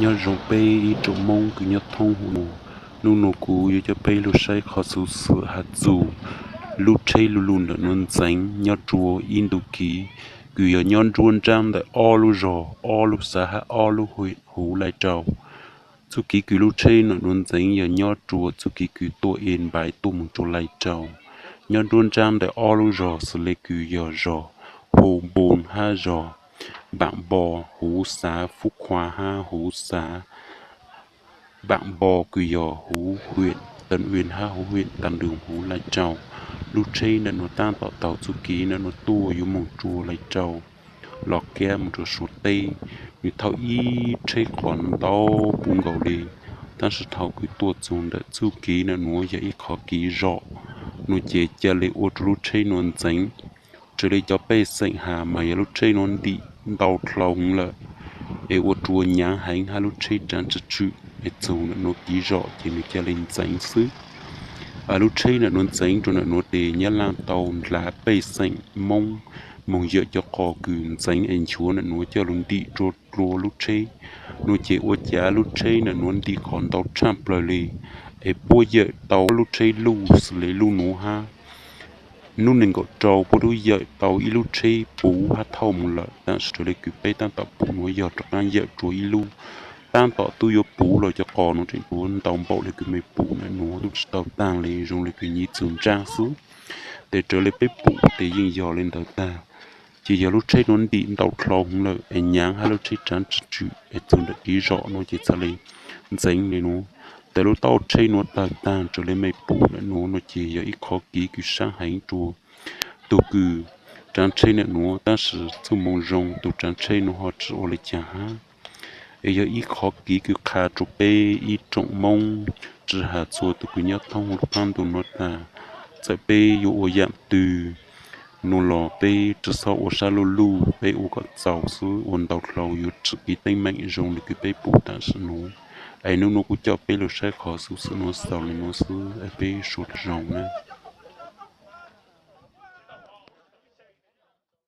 Nyob zoo peb ib tsoom Hmoob kws nyob thoob huv nua, hnub nua kuv yuav coj peb lug saib qhov xuv xwm has txug lub tsheb luj luj ntawm nuav ntxeev nyob rua ib ntu kev, kws yog nyob nruab nraab ntawm ob lub zog, ob lub xav hab ob lub hwm huv Lai Rau. Txuj kev kws lub tsheb ntawm nuav ntxeev yog nyob rua txuj kev kws tuaj E npaiv tuaj moog rua Lai Rau, nyob nruab nraab ntawm ob lub zog xws le kws yog zog Hu Npoo hab zog Npaam Npo, huv xav Fub Khua hab huv xav Npaam Npo kws yog huv hwm Tân Uyên hab huv hwm Tam Nroog huv Lai Rau. Lub tsheb ntawm nuav taab tom taug txuj kev ntawm nuav tuaj yuav moog rua Lai Rau, los kab moog rua Suav teb. Nwg thauj ib tsheb qos ntau puv nkaus le, tab sis thaus kws tuaj txug ntawm txuj kev ntawm nuav yog ib qhov kev zom, nua ces ca le ua rua lub tsheb nuav ntxeev. Raws le cov pej xeem has mas yog lub tsheb nuav ntim ntau dlhau lawm, es ua rua nyaav heev hab lub tsheb raav tsw tswm es txug ntawm nuav kev zom ces nwg ca le ntxeev xwb. Lub tsheb ntawm nuav ntxeev rua ntawm nuav tes Nyab Laj tau nrhav pej xeem Moob moog yawm cov qos kws ntxeev es nchuav ntawm nuav coj lug ntim rua rua lub tsheb, nua ces ua cav lub tsheb ntawm nuav ntim qos ntau tshaj plawg le, es puab yawm tau lub tsheb luj xws le lub nuav hab. Nub neeg nkaum rau puab tub yawm tau ib lub tsheb puv hab thauj moog lawm, tab sis raws le kws peb taab tom pum nuav yog rov qaab yawm rua ib lub, taab tom tub yuav puv los cov qos nuav tseem tuav ntau npaum le kws mej pum ntawm nuav tub tsi tau taag le, zoo le kws nyiv txug ntsaab xwb. Tes raws le peb pum tes yeej yog le ntawd taag. Ces yog lub tsheb nuav ntim ntau dlhau lawm es nyaav hab lub tsheb raav tsw tswm es txug ntawm kev zom nua ces txhad le ntxeev le nuav. Tes lub taub tsheb nuav tawg taag raws le mej pum ntawm nuav nua ces yog ib qhov kev kws saab heev rua tug kws raav tsheb ntawm nuav, tab sis txuj moo zoo tug raav tsheb nuav ho tsi ua le caag hab. Es yog ib qhov kev kws qha rua peb ib tsoom Moob, tsi has txhua tug kws nyob thoob huv lub qab ntuj nuav tas, txawm peb yuav ua yaam twg nua los peb tsi xob ua sab luj luj, peb ua kom txaus xwb, ua ntau dlhau yuav tsim kev teeb meem zoo le kws peb pum tam sim nuav. Es nub nua kuv coj peb lug saib qhov xuv xwm nuav xaus le nuav xwb, es peb sua dlawg zoo na.